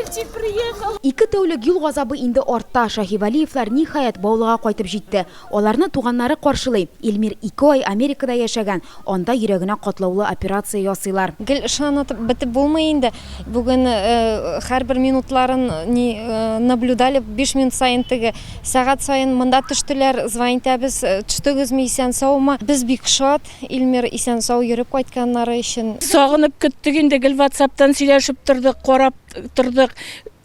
Эльмирчик приехал! Ике тәүлек юл газабы инде артта, Шаһивәлиевлар, ниһаять, Баулыга кайтып җитте. Аларны туганнары каршылый. Эльмир ике ай Америкада яшәгән, анда йөрәгенә катлаулы операция ясыйлар. Гел ышанып бетеп булмый инде. Бүген һәрбер минутларын ни наблюдали, биш минут саен теге, сәгать саен монда төштеләр, звонить итәбез, төштегезме, исән-саумы? Без бик шат, Эльмир исән-сау йөреп кайтканнары өчен. Сагынып көттек инде, гел ватсаптан сөйләшеп тордык, карап тордык.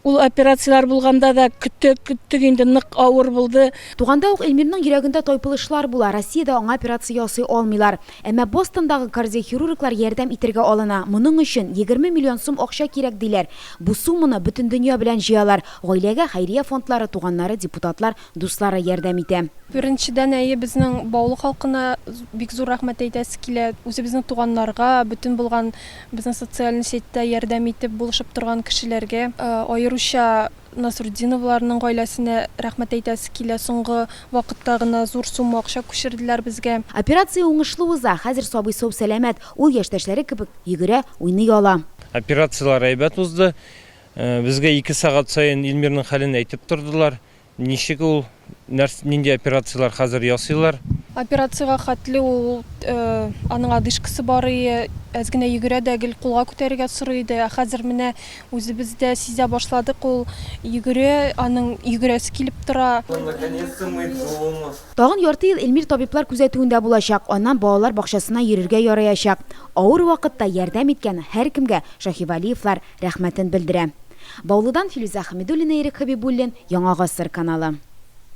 Ул операцияләр булганда да көттек, көттек инде, нык авыр булды. Туганда ук Эльмирның йөрәгендә тайпылышлар була, Россиядә аңа операция ясый алмыйлар. Әмма Бостондагы кардиохирурглар ярдәм итергә алына. Моның өчен 20 миллион сум акча кирәк, диләр. Бу сумманы бөтен дөнья белән җыялар. Гаиләгә хәйрия фондлары, туганнары, депутатлар, дуслары ярдәм итә. Беренчедән, әйе, безнең Баулы халкына бик зур рәхмәт әйтәсе килә. Үзебезнең туганнарга, бөтен булган Безнең социальный сетьтә ярдәм итеп, булышып торган кешеләргә, аеруча Насрутдиновларның гаиләсенә рәхмәт әйтәсе килә, соңгы вакытта гына зур сумма акча күчерделәр безгә. Операция уңышлы уза, хәзер сабый сау-сәламәт, ул яшьтәшләре кебек йөгерә, уйный ала. Операцияләр әйбәт узды. Безгә ике сәгать саен Илмирның хәлен әйтеп тордылар. Ничек ул, нәрс, нинди операцияләр хәзер ясыйлар? Операциягә хәтле ул, аның одышкасы бар ие, әз генә йөгерә дә гел кулга күтәрергә сорый иде. Ә хәзер менә үзебез дә сизә башладык, ул йөгерә, аның йөгерәсе килеп тора. Наконец-то мы дома. Тагын ярты ел Эльмир табиблар күзәтүендә булачак, аннан балалар бакчасына йөрергә яраячак. Авыр вакытта ярдәм иткән һәркемгә Шаһивәлиевлар рәхмәтен белдерә. Баулыдан Филүзә Хәмидуллина, Ирек Хәбибуллин, Яңа Гасыр каналы.